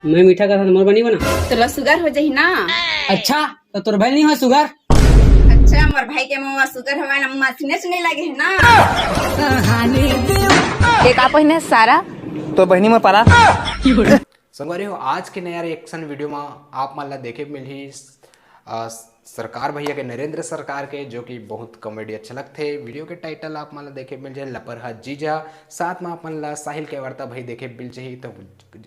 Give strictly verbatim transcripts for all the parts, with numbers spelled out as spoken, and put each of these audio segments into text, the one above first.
मैं मीठा करथन, मोर बर नइ बना। तोला sugar हो जाही ना। अच्छा, त तोर भाई नइ होय sugar? अच्छा, मोर भाई के मुंह में sugar हवय ना, मशीने से नइ लगे हे ना। ये का पहिने सारा? तो बहिनी मोर पारा। संगवारी हो, आज के नया reaction video में आप मन ला देखे मिलही, अ, सरकार भैया के, नरेंद्र सरकार के, जो कि बहुत comedy अच्छा लगथे। Video के title आप मन ला देखे मिल जाए, लपरहा जीजा। साथ में आप मन ला साहिल के वार्ता भाई देखे मिल जाही, तो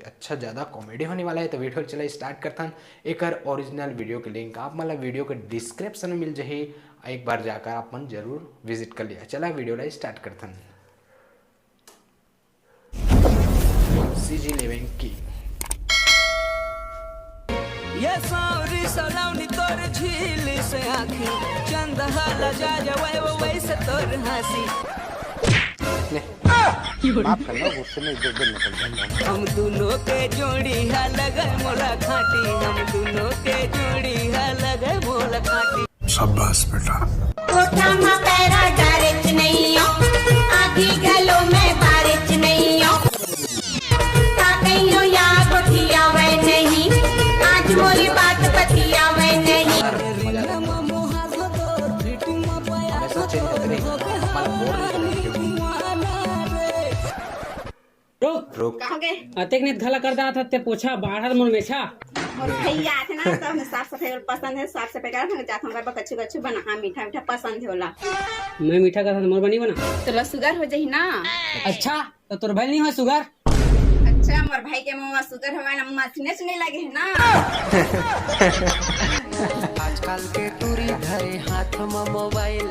अच्छा ज्यादा comedy होने वाला है। तो video चला start करथन। एकर original video के link आप मन ला video के description में मिल जाही, एक बार जाकर आप मन जरूर visit कर लिया। चला video ला start करथन। सीजी लिविंग की। ये सांवरी सलोनी तोर झील से आँखी, चंद हाला जा जावे वो वैसे तोर हँसी। माफ करना, गुस्से में इधर उधर निकल जाता हूँ। हम दोनों के जोड़ी है लगे मोला खाटी, हम दोनों के जोड़ी है लगे मोला खाटी। शाबाश बेटा। कोठा म पैरा डारेच नइयो, आगी घलो में बारेच नइयो। का कहियो या गोठियावै नहीं, आज मोरी बात बतियावै नहीं। हमेशा चेंज करते रहिए, हमारा बोर नहीं करना। रुक। रुक। कहाँ गए? अतेक नेत घला कर दात हस ते पोछा, बाढ़त मोर मेछा। मोर भैया आथे ना, तो हमें साफ सफाई और पसंद है, साफ सफाई करत हमें जात हमारे कच्चू कच्चू बना, हाँ, मीठा मीठा पसंद है ओला। मैं मीठा करत हन, मोर बर नइ बना। तोला sugar हो जाही ना। अच्छा, तो तोर भाई नइ होय sugar? अच्छा, मोर भाई के मुंह में sugar हवय ना, मशीने से नइ लगे हे ना। आजकल के टूरी धरे हाथ म मोबाइल,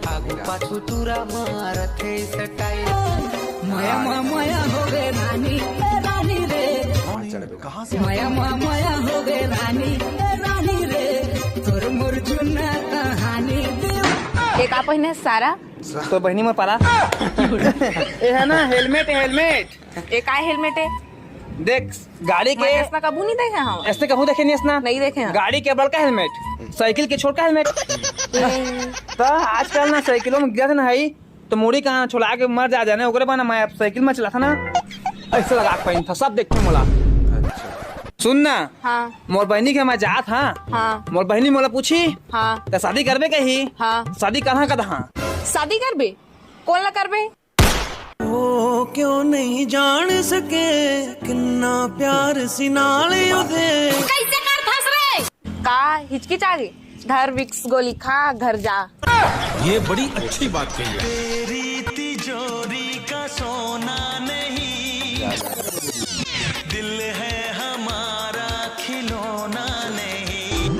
आगू पाछू टूरा मारत हे style। मया मया मया हो गे रानी, ए रानी रे। मया मया मया हो गे रानी, ए रानी रे। तोर मोर जुन्ना कहानी। ये का पहिने सारा? तो बहिनी मोर पारा। ये है ना helmet, helmet। ये का helmet है? देख, गाड़ी के मैं ऐसना कभू नहीं देखे हँव। ऐसने कहूँ देखे नहीं ऐसना? नहीं देखे हँव। गाड़ी के बड़का helmet, साइकिल के छोटका helmet। तो आजकल ना साइकिलों में गिरत ना है, तो मुड़ी कहाँ छोला के मर जा जाने, ओकरे बना मैं साइकिल में चलाथन ना, ऐसे लगा के पहिनथन, सब देखथे मोला। अच्छा। सुन ना, हाँ। मोर बहिनी के मैं जात हँव। हाँ। मोर बहिनी मोला पूछही, हाँ। त शादी करबे कही? हाँ। शादी करहा कदहाँ? शादी करबे? कोन ला करबे? ओ क्यों नहीं जान सके कितना प्यार सी नाल ओदे। कैसे कर फंस रहे? का हिचकिच आ गे? धर Vicks गोली खा, घर जा। ये बड़ी अच्छी बात कही है। तेरी तिजोरी का सोना नहीं, दिल है हमारा खिलौना नहीं।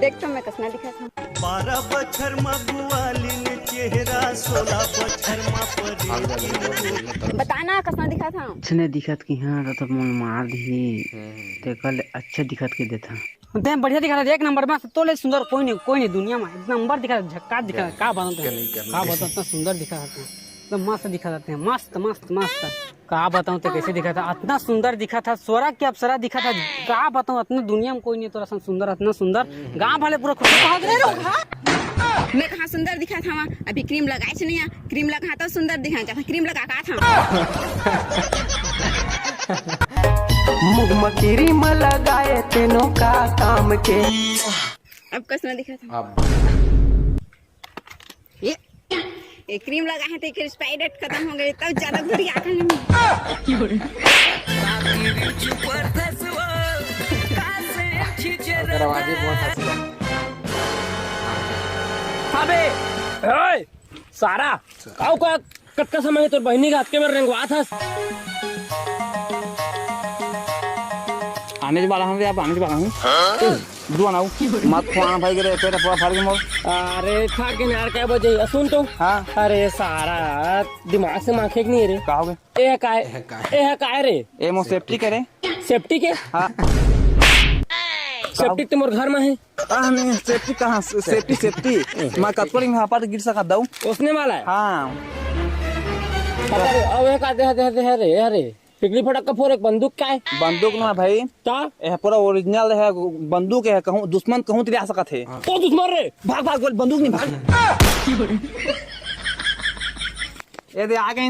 देख तो मैं कसना दिखा था। बारह बछर म बुआलिन चेहरा, सोलह बछर म परी। बता ना, कसना दिखा था। कुछ नहीं दिखत कि हाँ, तो, तो मन मार दी। तेकर ले अच्छा दिखत के देथा। ते बढ़िया दिखा था, एक नंबर में तो ले सुंदर कोई नहीं, कोई नहीं दुनिया में, एक नंबर दिखा था, झक्कास दिखा था। का बताऊं ते? का बताऊं, इतना सुंदर दिखा था, एकदम मस्त दिखा था, मस्त, मस्त, मस्त। का बताऊं ते कैसे दिखा था, इतना सुंदर दिखा था, स्वर्ग के अप्सरा दिखा था। का बताऊं, इतना दुनिया में कोई नहीं तोर असन सुंदर, इतना सुंदर। गांव वाले पूरा खुश हो गए। मैं कहाँ सुंदर दिखा था वहाँ, अभी cream लगाए से नहीं है, cream लगा तो सुंदर दिखा था, cream लगा का था। मुंह म cream लगाए तेनो का काम के। अब कसना दिखा था। अब ये, ये cream लगा है तो एक expire date खत्म हो गई, तब ज्यादा घुरिया था। अगर आवाज ही बहुत हंसी। अबे, ओए, सारा, काऊ का कतका समय हे तोर बहिनी के हाथ के मेर रेंगवात हस? आने वाला हूँ रे, अब आने वाला हूँ। हाँ? दुआ ना हो। मत खुआना भाई के रे, पेट पूरा भर के मोर। अरे, खा के नार का बजे, सुन तो। हाँ। अरे, सारा दिमाग से माखे के नहीं रे। का हो गए? ए काय? ए काय? ए काय रे? ए मो safety के रे। Safety के? हाँ। Safety तो मोर घर में है। आ, नहीं, safety कहाँ? Safety, safety। मैं कतको नहीं हापा तो गिर सका दऊ। उसने वाला है? हाँ। पता नहीं, अब एक आधे, आधे, आधे है रे, अरे। पिकली फटक का फोर एक बंदूक का है? बंदूक ना भाई। ता? यह पूरा original है, बंदूक है, कहूँ दुश्मन कहूँ तिरिया सकत है। तो दुश्मन रे? भाग, भाग, बोल, बंदूक नहीं, भाग। ये दे, आ गए।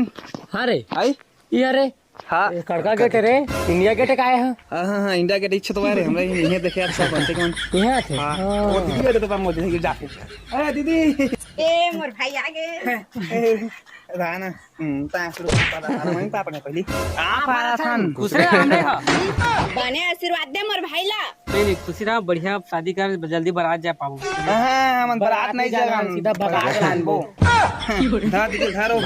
हाँ रे। आई? ये रे। हाँ। ए, कड़का गेट रे, इंडिया गेट का आय ह? हाँ, हाँ, हाँ, इंडिया गेट इच्छा तो रे, हमरा ही नहीं है, देखे आप सब बनते कौन? यहाँ थे? हाँ, हाँ। वो दीदी बैठे तो मोदी जी जाके। अरे दीदी। ए, मोर भाई आ गए। ए, रहा ना। हम्म, ता शुरू कर, पता था, मम्मी पापा ने पहली। आप आ रहा था। खुश रहे, हमरे हा। बने आशीर्वाद दे मोर भाई ला। नहीं, नहीं, खुशी रहा, बढ़िया शादी कर, जल्दी बारात जा पाबो। हाँ, हमन बारात बारात नहीं नहीं जाना, जाना, सीधा बारात बारात लानबो। लानबो। हाँ, दीदी, घर हो।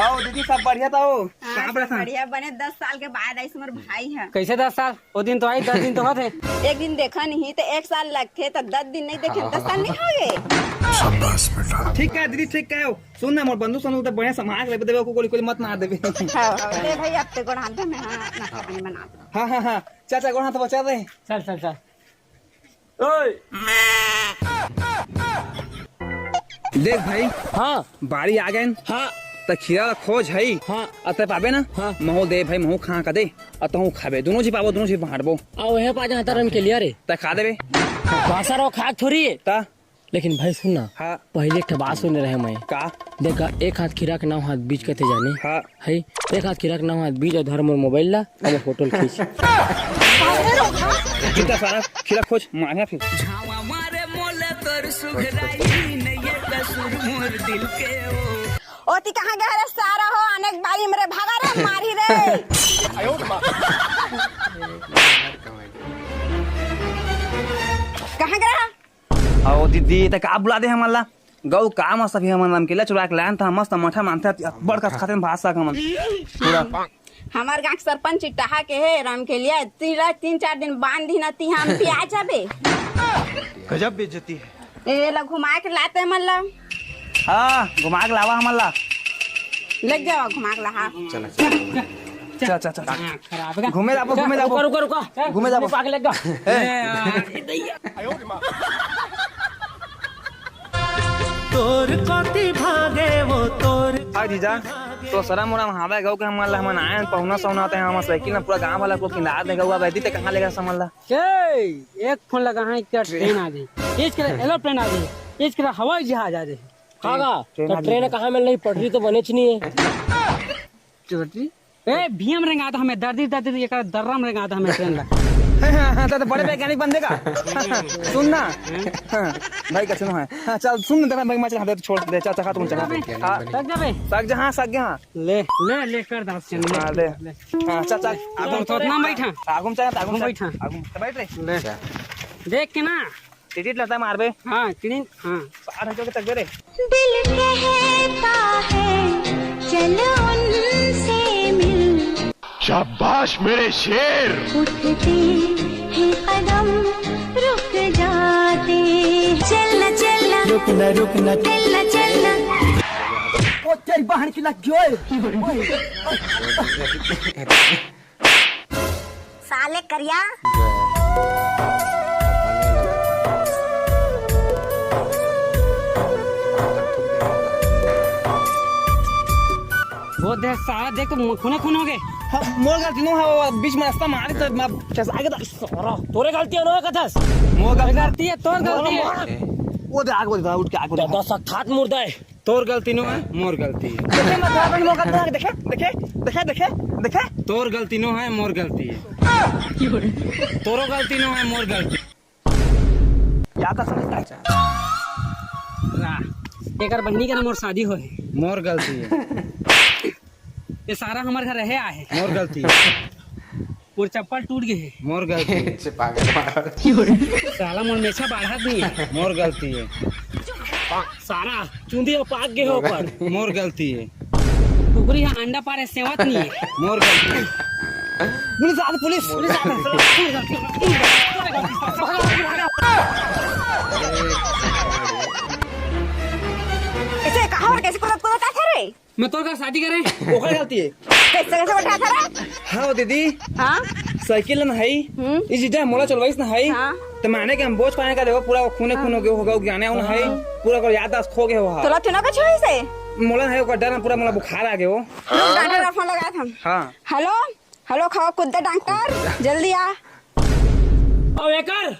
आओ, दीदी, सब बढ़िया था हो? हाँ, कहाँ पर सब था? बढ़िया बने, दस साल के बाद आइस मोर भाई ह। कैसे दस साल? वो दिन तो आई, दस दिन तो होते। एक दिन देखा नहीं, तो एक साल लगते, तो दस दिन नहीं देखे, दस साल नहीं हो गए? शाबाश बेटा। ठीक है, दीदी, ठीक है हो। सुन ना, मोर बंधु सनु तो बढ़िया संभाल के लेबे, देबे, को गोली, गोली मत मार देबे। हाँ, ले भाई, अब ते गोड़ हाथ में, हाँ, ना खाने बना दो। हाँ, हाँ, हाँ। चाचा, गोड़ हाथ बचा दे। चल, चल, चल। ओए। देख भाई, हाँ। बाड़ी आ गए। हाँ। त खीरा ला खोज हई। हाँ। अते पाबे ना? हाँ। महू दे भाई, महू खा का दे। अ तहू खाबे। दोनों जी पाबो, दोनों जी बांटबो। आ, वहे पा जहाँ तरन के लिया रे। त खा देबे। बासा रो खाक थोड़ी है। त? लेकिन भाई सुन ना। हाँ। पहले एक ठे बात सुने रहे मैं। का? देखा, एक हाथ खीरा के नाव हाथ बीज कथे जाने। हाँ। है, एक हाथ खीरा के नाव हाथ बीज और धर मोर मोबाइल ला, अब फोटो खींच। चुपचाप सारा खीरा खोज, मारिया फिर। झावा मारे मोले तोर सुघराई, नैये कसूर मोर दिल के ओ। ओती कहाँ गया रे सारा हो, अनेक बारी मेरे भागा रे, मारी रे। कहाँ गया? अहो दीदी, त का बुला दे हमन ला? गऊ का मस्त अभी हमन रमकेलिया चुरा के लायन त मस्त मठा मानथे, बड़ कस खाथे भात साग हमन। पूरा। हमार गांव के सरपंच इटहा के हे रमकेलिया, तीन, तीन चार दिन बांध दिन ती हम पिया जाबे। गजब बेइज्जती है। ए ला घुमा के लाते मन ला। हाँ, घुमा के लावा हमन ला। ले जावा घुमा के ला, हाँ। चला, चला। चल, चल, चल। हाँ, खराब है। घूमे जाबो, घूमे जाबो। रुको, रुको, रुको। घूमे जाबो। पाक लग गया। ए। ए, आ, ए दैया। तोर कति भागे वो तोर। आ जीजा, तो सरा मोरा हावे गऊ के हमन ला हमन आयन पहुना सहुना ते हमर साइकिल में पूरा गांव वाला को किंदा दे गऊ, अब एदी ते कहाँ लेगा समझ ला? ए, एक फोन लगा है क्या ट्रेन आ गई, एक करा एरोप्लेन आ गई, एक करा हवाई जहाज आ गई। कागा, ट्रेन तो आ ट्रेन गई। कहाँ मिल रही? पटरी तो बने च नहीं है। चोटी। ए, भीम रेंगाता हमें, दर्दी, दर्दी, ये कर दर्रम रेंगाता हमें ट्रेन ला। हाँ, हाँ, तो बड़े वैज्ञानिक बन देगा। सुन ना। हाँ, भाई का सुनो है। हाँ, चल, सुन ना, तेरा भाई, मैं चला दे, छोड़ दे, चल, चल, तुम चला। हाँ। सक जाबे। सक जा, हाँ, सक जा, हाँ। ले, ले, ले, कर दास के, ले, हाँ, ले। ले। हाँ, चल, चल, आगू तो उतना बैठा। आगू में चल, आगू में बैठा। आगू में बैठ रे। ले। देख के ना। टिटिट लता मारबे। हाँ, टिटिट, हाँ। साठ हजार के तक दे रे। दिल कहता है, चल उनसे मिल। शाबाश मेरे शेर। उठते ही कदम रुक जाते। चलना, चलना। रुकना, रुकना। चलना, चलना। ओ तेरी बहन की लग गई। ओए। साले करिया। वो देख साला, देख तो खूने खून हो गए। हाँ, मोर गलती नो है, वो बीच में रास्ता मारे तो मैं फंसा गया था। सारा तोरे गलती है ना कथस। मोर गलती गलती है, तोर गलती है। वो दे आगे, उठ के आगे। दादा सख्त हाथ मुर्दा है। तोर गलती नो है, मोर गलती है। देखे, मैं तोरा मोर गलती है, देखे, देखे, देखे, देखे, देखे। तोर गलती नो है, मोर गलती है। तोरो गलती नो है, मोर गलती। या तो समझता है। ला, एकर बहिनी के ना मोर शादी होए। मोर गलती है। ये सारा हमर घर रहे आए। मोर गलती है। मोर चप्पल टूट गए हे। मोर गलती है। से पागल मारा। साला मोर मेछा बाढ़त नहीं है। मोर गलती है। सारा चुंदी और पाक गए हो पर। मोर गलती है। कुकरी हा अंडा पारे सेवत नहीं है। मोर गलती है। पुलिस आ, पुलिस, पुलिस आ, पुलिस आ। ऐसे कहाँ और कैसे कुदत कुदत आथे रे? मैं तोर का शादी करे। ओकर गलती है। कैसे, कैसे बैठा था रे? हाँ, दीदी। हाँ? साइकिल न हई। हम्म। ई जीजा मोला चलवाइस न हई। हाँ। त माने के हम बोझ पाने का देखो, पूरा खूने खून हो गयो होगा, ज्ञाने उन हई। हाँ। पूरा कर याददाश्त खो गयो होगा। तोला चुना का छुई से? मोला न हई, ओकर डर न पूरा मोला बुखार आ गयो। रुक, डॉक्टर का फोन लगाए हम। हाँ। हेलो, हेलो, खावा कुद्दा डॉक्टर, जल्दी आ। अब एकर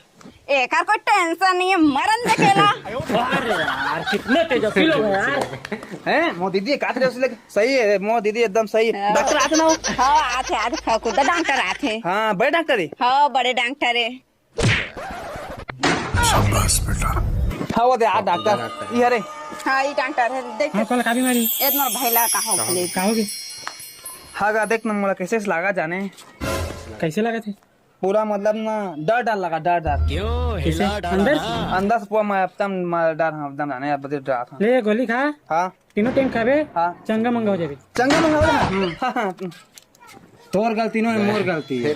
एकर कोई टेंशन नहीं है, मरन दे केला। अरे यार, कितने तेजस्वी लोग हैं यार। हैं? मोर दीदी का तेजस्वी लगे? सही है, मोर दीदी एकदम सही है। हाँ। डॉक्टर आथे ना वो? हाँ, आथे, आथे, खुद डॉक्टर आथे। हाँ, बड़े डॉक्टर है। हाँ, बड़े डॉक्टर है। शाबाश बेटा। हाँ, वो दे, आ डॉक्टर। डॉक्टर। ये रे। हाँ, ये डॉक्टर है, देख। हाँ, कल का बीमारी? ए, मोर भैला का हो गले। का हो गए? हाँ, गा, देख ना, मोला कैसे लागा जाने। कैसे लगा थे? पूरा मतलब ना, डर डर लगा, डर डर। क्यों? कैसे? हिला डाला अंदर? ना? अंदर से पूरा मैं एकदम, मैं डर, हाँ, एकदम जाने, अब डर था। ले, गोली खा। हाँ। तीनों टाइम खाबे। हाँ। चंगा मंगा हो जाबे। चंगा मंगा हो जाबे? हम्म। हाँ, हाँ। तोर गलती नो है, मोर गलती है।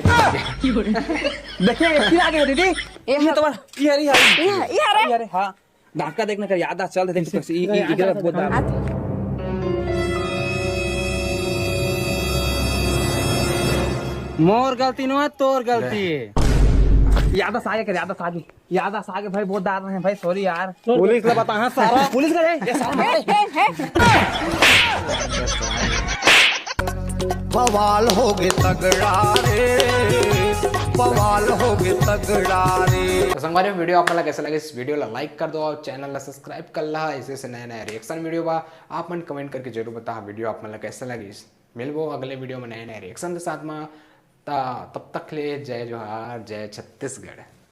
देखिए, ये फिर आ गया दीदी। ये ये तो बार, ये हरी, हरी। ये, ये हरी। ये हरी, हाँ। डॉक्टर देखने का याद आ, चल दे, देख, देख, ये, ये, ये बहुत दर्द। मोर गलती नो है, तोर गलती है। याद आ गया, याद आ गया। याद आ गया भाई, बहुत दर्द है भाई, सॉरी यार। पुलिस ला बताहा सारा। पुलिस का है, ये सारा। हे, हे, हे। बवाल हो गए तगड़ा रे, बवाल हो गए तगड़ा रे। तो संगवारी, वीडियो आप मन ला कैसा लगे, इस वीडियो ला लाइक कर दो और चैनल ला सब्सक्राइब कर ला, ऐसे ऐसे नया नया रिएक्शन वीडियो बा। आप मन कमेंट करके जरूर बताहा वीडियो आप मन ला कैसा लगे। मिलबो अगले वीडियो में नए नए रिएक्शन के साथ में। ता तब तक ले जय जोहार, जय छत्तीसगढ़।